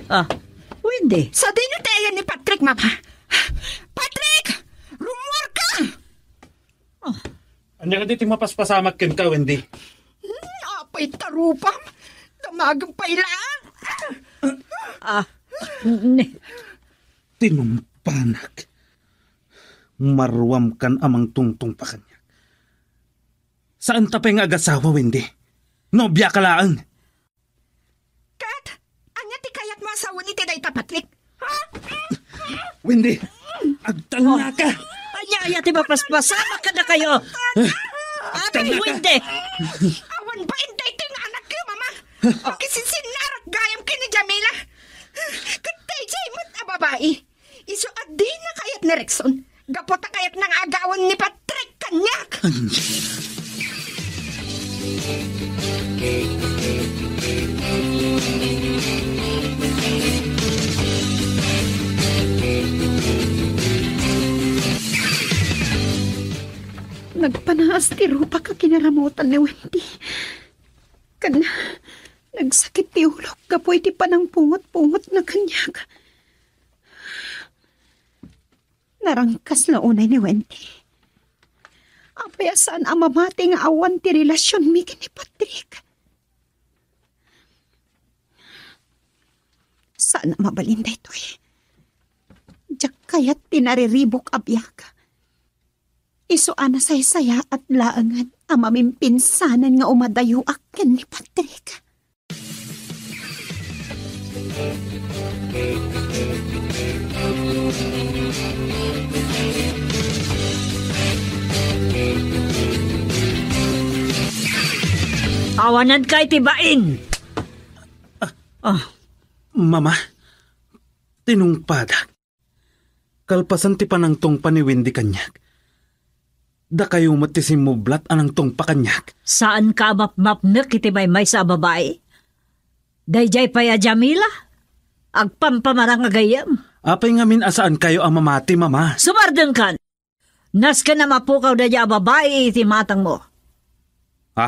Ah, Wendy. Sadino ti ayan ni Patrick, Mama? Patrick! Rummuarka! Ah. Ania kadi ti mapaspasamak kenka, Wendy? Hmm, apay ta rupam? Damagem pay laeng. Ah, ne. Tinumpanak. Maruamkan a mangtungtungpa kaniak. Saanta pay nga agasawa, Wendy. Nobiaka laeng. Ket, ania ti kayatmo a sawen iti dayta, Patrick? Ha? Wendy, agtalnaka! Ania, ania ti mapaspasamak kadakayo? Agtalnaka! Wendy! Awan bain daytoy nga anakyo, Mama! Makisisinnarak gayam ken ni Jamila! Ket daydiay met a babai! Isu a dina kayat ni Rexon, gapu ta kayatna nga agawan ni Patrick kaniak. Nagpanaas ti rupak a kinaramutan ni Wendy. Ken nagsakit ti ulok gapu iti panangpungot-pungotna kaniak. Narangkas la unay ni Wendy. Apay a saan a mamati nga awan ti relasionmi ken ni Patrick? Saan a mabalin daytoy. Diak kayat ti nariribuk a biag. Isu a nasaysayaat laengen a mamimpinsanen nga umadayoak ken ni Patrick. Awananka iti bain. Ah. Ah. Mama, tinungpadak. Kalpasan ti panangtungpa ni Wendy kaniak, dakayo met ti simmublat a nangtungpa kaniak. Saanka a mapmapnek iti maymaysa a babai? Daydiay pay a Jamila? Agpampamarang a gayyem. Apay ngamin a saankayo a mamati, Mama? Sumardengkan! Nasken a mapukaw daydiay a babai iti matangmo. Ha?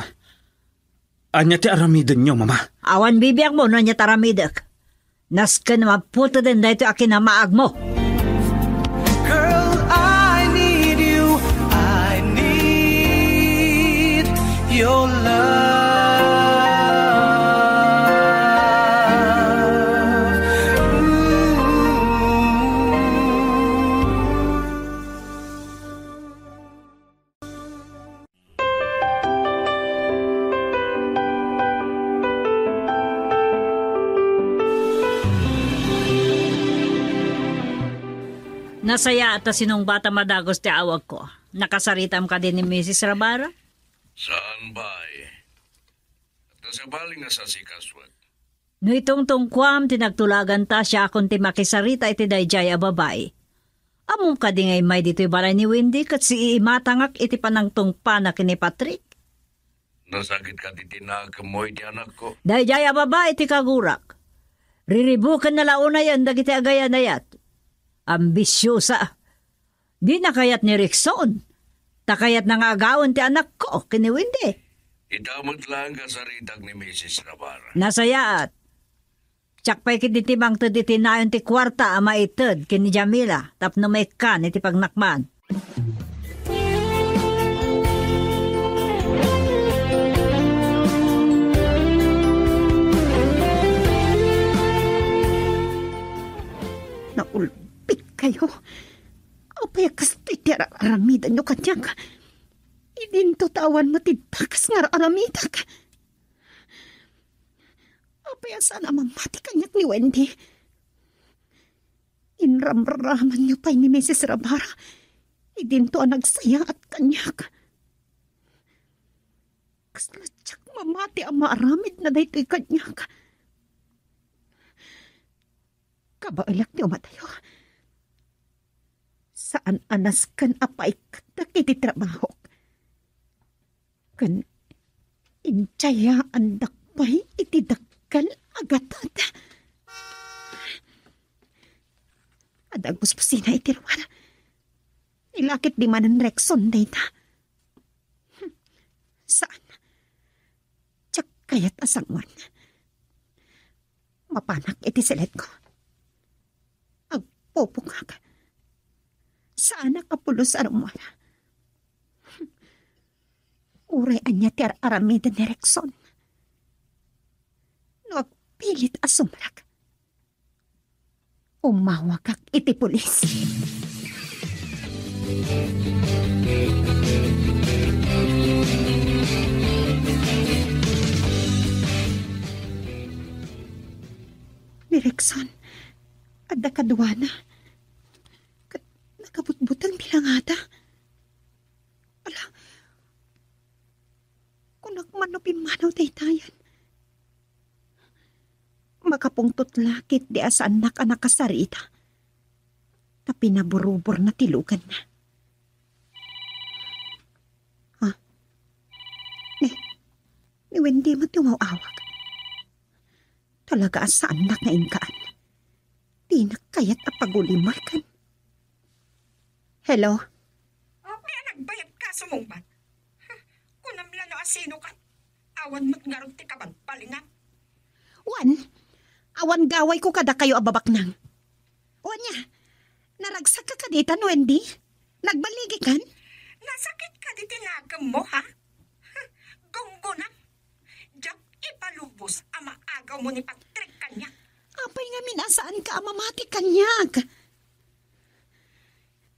Ania ti aramidenyo, Mama? Awan bibiangmo no ania ti aramidek. Nasken a maputeden daytoy a kinamaagmo. Girl, I need you. I need your love. Ooh. Nasayaat ta sinungbatam a dagus ti awagko. Nakasaritam kadi ni Misis Rabara? Saan, bay. Ket sabali nga sasikasoek. No itungtungkuam ti nagtulaganta, siakon ti makisarita iti daydiay a babai. Ammom kadi nga immay ditoy balay ni Wendy ket siiimatangak iti panangtungpana ken ni Patrick? Nasakit kadi ti nakemmo iti anakko? Daydiay a babai ti kagurak. Riribukenna la unayen dagiti agayanayat. Ambisiosa. Dina kayat ni Rickson. Ta kayatna nga agawen ti anakko ken ni Wendy. Ita met laeng kasaritak ni Misis Rabara. Nasayaat. Siak pay ketdi ti mangted iti nayon ti kuarta a maited ken ni Jamila tapno maikkan iti pagnakman. Naulbit kayo. Apay a kastoy ti ar-aramidanyo kaniak? Idinto ta awan met ti dakes nga ar-aramidak. Apay a saan a mamati kaniak ni Wendy? Inramramanyo pay ni Misis Rabara idinto a nagsayaat kaniak. Kasla diak mamati a maaramidna daytoy kaniak. Kabaelak ti umadayo. Saan a nasken a paikkatek iti trabahok. Ken intiayaandak pay iti dakkel a gatad. Adda agbusbusina iti ruar. Ilakit di manen Rexon dayta. Saan. Diak kayat a sangoan. Mapanak iti siletko. Agpupungak. Saanak a pulos a rummuar. Uray ania ti ar-aramiden ni Rexon. No agpilit a sumrek, umawagak iti pulis. Ni Rexon, adda kaduana. Ket nakabutbuteng bilangada. Ala, kunak man no pimmanaw daytayen. Makapungtot la ketdi a saannak a nakasarita. Ta pinaburuborna ti luganna. Ha? Ni, ni Wendy met ti umaw-awag. Talaga a saannak nga inkaan. Dinak kayat a pagulimarkan. Hello? Apay a nagbayag ka sumungbat? Kunam la no asino ka. Awan met ngarud ti kabalbalinam. Wen, awan gawayko kadakayo a babaknang. Wen nia, naragsak ka kadi itan, Wendy? Nagballigi kan? Nasakit kadi ti nagemmo, ha? Gunggonam. Diak ipalubos a maagawmo ni Patrick kaniak. Apay ngamin a saanka a mamati kaniak?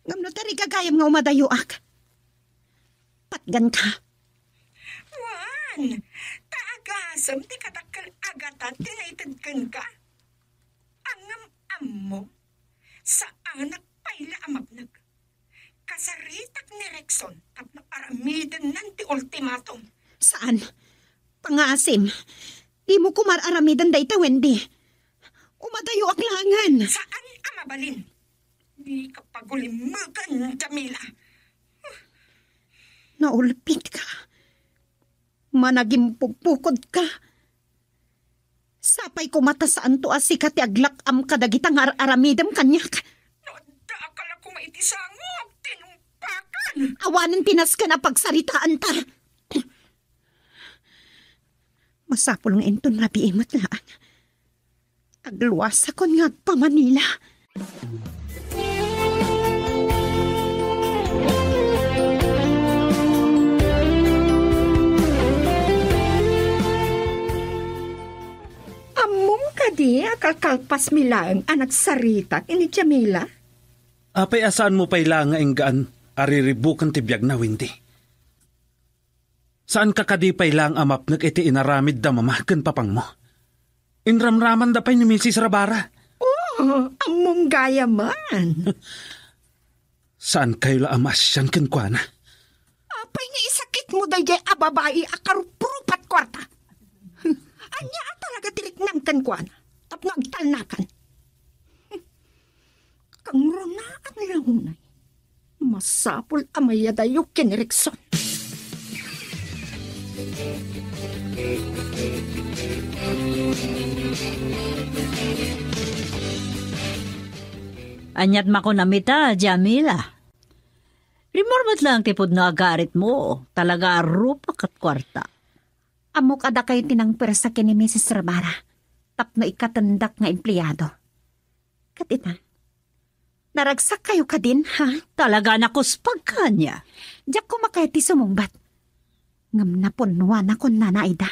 Ngem no tarigagayam nga umadayoak, patganka. Wen, ta agasem ti kadakkel a gatad ti naited kenka. Ngem ammom, saanak pay la a mapnek. Kasaritak ni Rexon tapno aramidennan ti ultimatum. Saan? Asim, dimo koma ar-aramiden dayta, Wendy. Umadayoak laengen. Saan a mabalin. Di ka pagulimekan, Jamila. Naulpitka. Managimpupukod ka. Sapay koma ta saanto a sika ti aglak-am kadagita nga ar-aramidem kaniak. No adda ka la koma iti sangok, tinumpakan. Awanen ti nasken a pagsaritaanta. Masapul nga inton rabii met laeng. Agluasakon nga agpa-Manila. Ammom kadi a kalkalpasmi laeng a nagsarita ken ni Jamila? Apay a saanmo pay laeng nga inggaan a riribuken ti biagna, Wendy? Saanka kadi pay laeng a mapnek iti inaramid da mama ken papangmo? Inramramanda pay ni Misis Rabara. Oh, ammom gayam. Saankayo la a maasian kenkuana? Apay nga isakitmo daydiay a babai a karuprupat kuarta? Ania a talaga ti riknam kenkuana tapno agtalnakan? Kangrunaan la unay. Masapul a mayadayo ken ni Rexon. Aniat makunam ita, Jamila? Rimmuar met laeng ti pudno a garitmo, talaga a rupa ket kuarta. Ammok a dakayo ti nangpersa ken ni Misis Rabara tapno ikkatendak nga empleado. Ket ita, naragsakkayo kadin, ha? Talaga a nakuspagka ania? Diak koma kayat ti sumungbat. Ngem napunnuanakon, Nana Aida.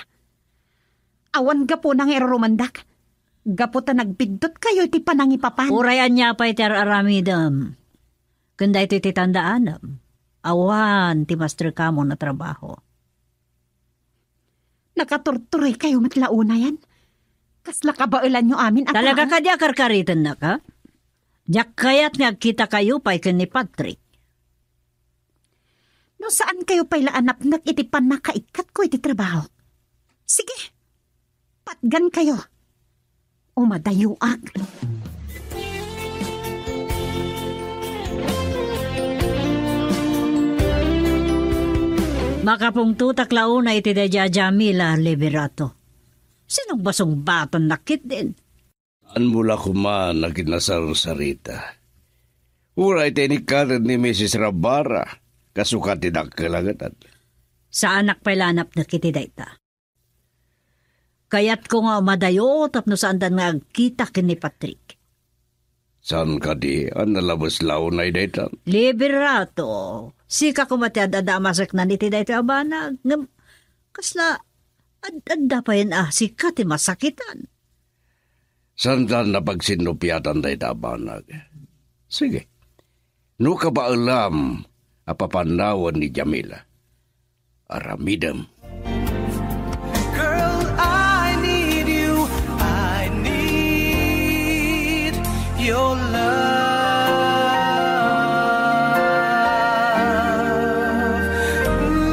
Awan gapuna nga irurumandak. Gapu ta nagbiddutkayo iti panangipapan. Uray ania pay ti ar-aramidem. Ken daytoy ti tandaanam, awan ti masterkamon a trabaho. Nakaturturoykayo met la unayen. Kasla kabaelanyo amin a tao. Talaga kadi a karkaritennaka? Diak kayat nga agkitakayo pay ken ni Patrick. No saankayo pay la a napnek iti pannakaikkatko iti trabaho, sige, patgankayo. Umadayoak. Makapungtotak la unay iti daydiay a Jamila Liberato. Sinungbasungbatannak ketdin. Saanmo la koma a kinnasarsarita. Uray ti inikkaten ni Misis Rabara, kasuka ti dakkel a ngetan. Saanak pay la a napnek iti dayta. Kayatko nga umadayo tapno saandan nga agkita ken ni Patrick. Saan kadi a nalabes la unay dayta? Liberato, sika koma ti ad-adda a maseknan iti daytoy a banag. Ngem kasla ad-adda payen a sika ti masakitan. Saandan a pagsinnupiatan dayta a banag. Sige. No kabaelam a papannawen ni Jamila, aramidem. Girl, I need you. I need your love. Ooh.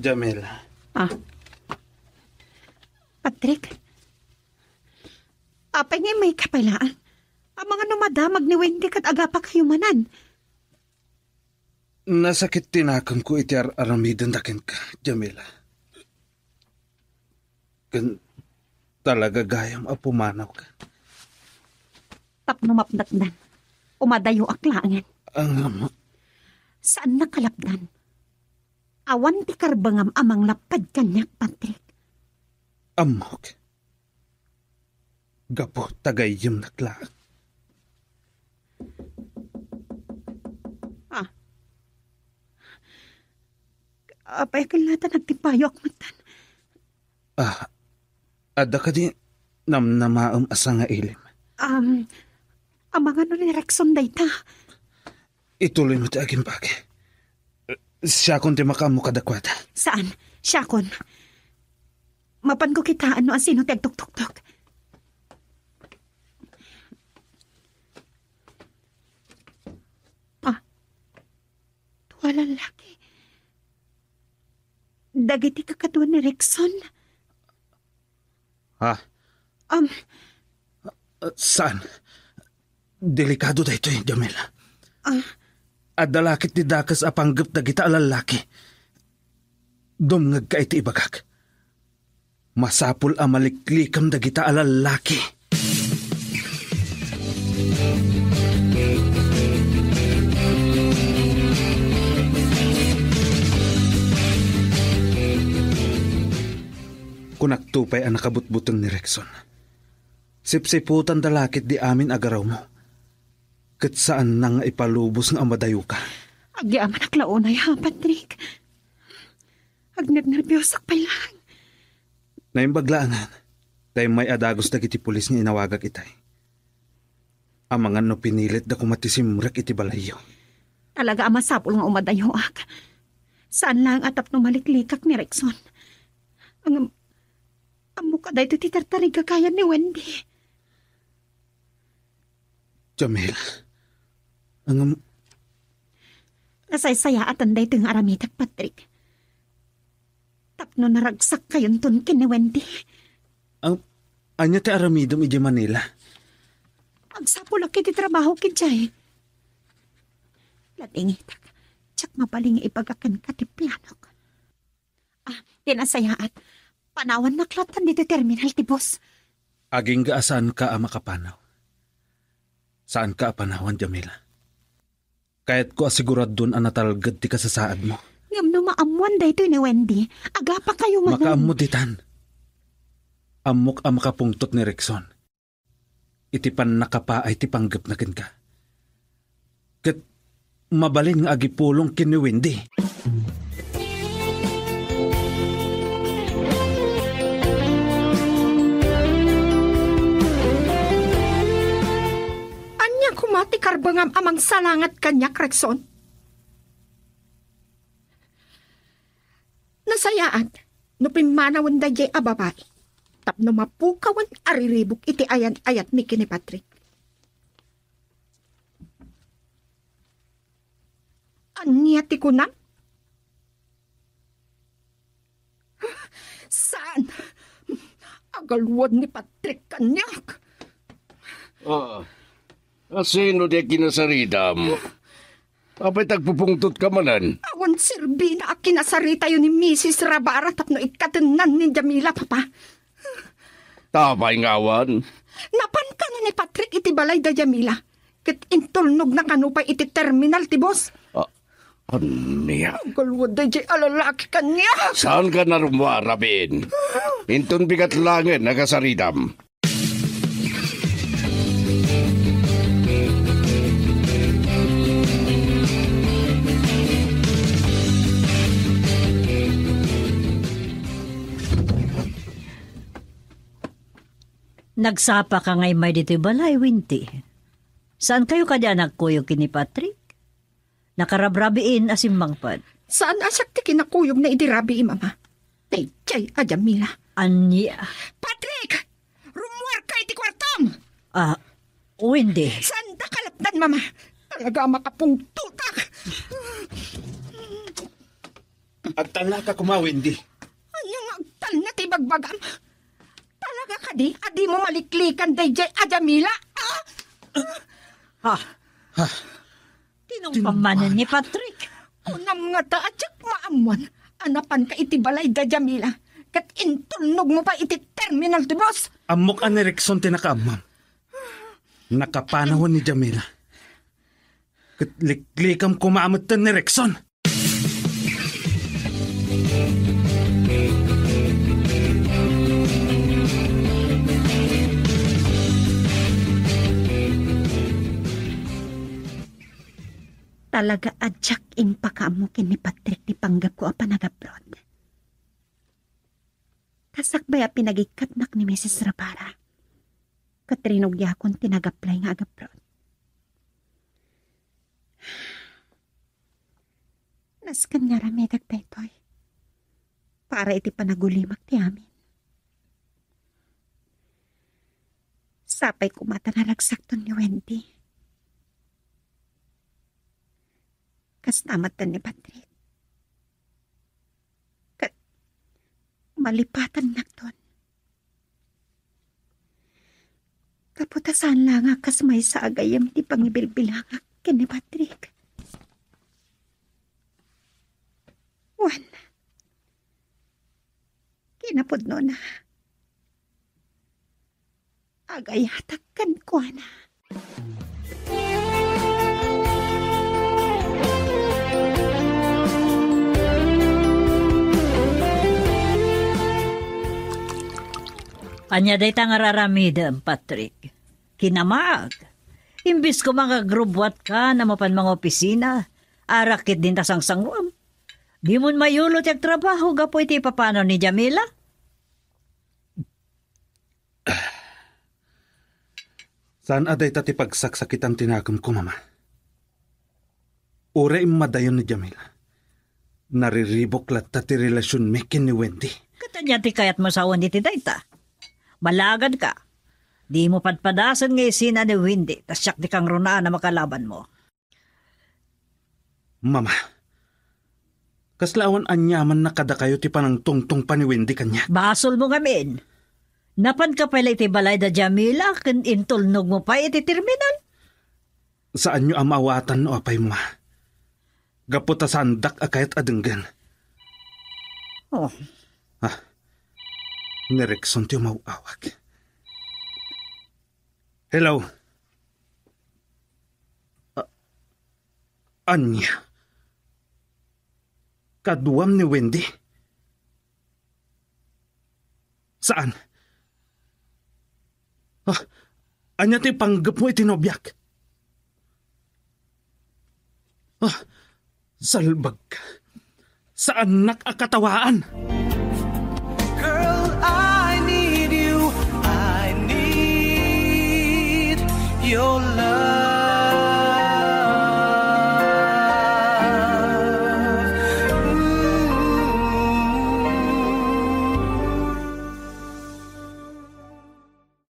Jamila. Ah. Patrick? Apay nga immayka pay laeng? Amangan no madamag ni Wendy ket agapakayo manen. Nasakit ti nakemko iti ar-aramidenda kenka, Jamila. Ken talaga gayam a pumanawka. Tapno mapnekdan, umadayoak laengen. Ngem, saannak a lapdan. Awan ti karbengam a manglappad kaniak, Patrick. Ammok. Gapu ta gayyemnak laeng. Ah. Apay ket la ta nagtimpayoak metten? Ah, adda kadi namnamaem a sangailim? Um, amangan no ni Rexon dayta? Ituloymo ti agimbagi. Siakon ti makaammo kadakuada. Saan? Siakon. Mapanko kitaen no asino ti agtuktuktok. Ah, tua lallaki. Dagiti kakadua ni Rexon. Ha? Um, Uh, saan? Delikado daytoy, Jamila. Ah. Adda la ket ti dakes a panggep dagita a lallaki. Dumngegka iti ibagak. Masapul a maliklikam dagita a lallaki. Kunakto pay a nakabutbuteng ni Rexon. Sipsiputanda la ketdi amin a garawmo. Ket saanna nga ipalubos nga umadayoka. Agyamanak la unay, ha, Patrick? Agnernerbiosak pay laeng. Naimbag laengen, ta immay a dagus dagiti pulis nga inawagak itay. Amangan no pinilitda koma ti simrek iti balayyo. Talaga a masapul nga umadayoak. Saan laeng a tapno maliklikak ni Rexon. Ngem, ammok a daytoy ti tartarigagayan ni Wendy. Jamil, ngem, nasaysayaatan daytoy nga aramidek, Patrick. Tapno naragsakkayonton ken ni Wendy. Ang, ania ti aramidem idiay Manila? Agsapulak iti trabaho idiay. Ladingitak, diak mabalin nga ibaga kenka ti planok. Ah, ti nasayaat, panawannak lattan ditoy terminal ti bus. Agingga a saanka a makapanaw. Saanka a panawan, Jamila. Kayatko a siguradon a natalged ti kasasaadmo. Ngem no maammoan daytoy ni Wendy, agapakayo manen. Makaammo ditan. Ammok a makapungtot ni Rexon iti pannakapaay ti panggepna kenka. Ket mabalin nga agipulong ken ni Wendy. Ania koma ti karbengam a mangsalangat kaniak, Rexon? Nasayaat no pimmanawen daydiay a babai tapno mapukawen a riribuk iti ayan-ayatmi ken ni Patrick. Ania ti kunam? Saan? Agaluad ni Patrick kaniak. Ah, asino ti kinasaritam? Apay ta agpupungtotka manen? Awan serbina a kinasaritayo ni Misis Rabara tapno ikkatennan ni Jamila, Papa. Apay nga awan? Napan kano ni Patrick iti balay da Jamila, ket intulnogna kano pay iti terminal ti bus. Ah, ania? Agaluad daydiay a lalaki kaniak. Saanka a rummuar, Rabin? Inton bigat laengen a kasaritam. Nagsapaka nga immay ditoy balay, Winti. Saankayo kadi a nagkuyog ken ni Patrick? Nakarabrabiin a simmangpet. Saan a siak ti kinakuyogna idi rabii, Mama. Daydiay a Jamila. Ania? Patrick! Rummuarka iti kuartom! Ah, Wendy. Saanda kalatdan, Mama. Talaga a makapungtotak. Agtalnaka koma, Wendy. Ania nga agtalna ti ibagbagam? Talaga kadi a dimo maliklikan daydiay a Jamila? Ah! Ha? Ha? Tinungpam manen ni Patrick. Kunam ngata a diak maammuan a napanka iti balay da Jamila, ket intulnogmo pay iti terminal ti bus. Ammok a ni Rexon ti nakaammam. Nakapanawan ni Jamila. Ket liklikam koma a metten ni Rexon. Talaga a diak impakaammo ken ni Patrick ti panggepko a panagabroad. Ta sakbay a pinagikkatnak ni Misis Rabara, ket rinugiakon ti nagaplay nga agabroad. Askan nga aramidek daytoy para iti panagulimak ti amin. Sapay koma ta naragsakton ni Wendy. Kasta met ni Patrick. Ket malipatannakton. Gapu ta saan la nga kas maysa a gayyem ti pangibilbilangak ken ni Patrick. Wen, kinapudnona, agayatak kenkuana. Ania dayta nga ar-aramidem, Patrick? Kinamaag. Imbes koma nga agrubbuatka a mapan mangopisina, arak ket dinta sangsanguem. Dimon mayulo ti agtrabaho gapu iti ipapanaw ni Jamila? Saan a dayta ti pagsaksakitan ti nakemko, Mama. Uray immadayon ni Jamila, nariribuk latta ti relasionmi ken ni Wendy. Ket ania ti kayatmo sawen iti dayta? Balagadka. Dimo padpadasen nga isina ni Wendy, ta siak ti kangrunaan a makalabanmo. Mama, kasla awan aniamanna kadakayo ti panangtungtungpa ni Wendy kaniak? Basolmo ngamin. Napanka pay la iti balay da Jamila ken intulnogmo pay iti terminal? Saanyo a maawatan no apay, Ma. Gapu ta saandak a kayat a denggen. Oh. Ah, ni Rickson ti umaw-awag. Hello? A-, ania? Kaduam ni Wendy? Saan? Ah, ania ti panggepmo iti nobiak? Ah, salbag ka. Saannak a katawaan.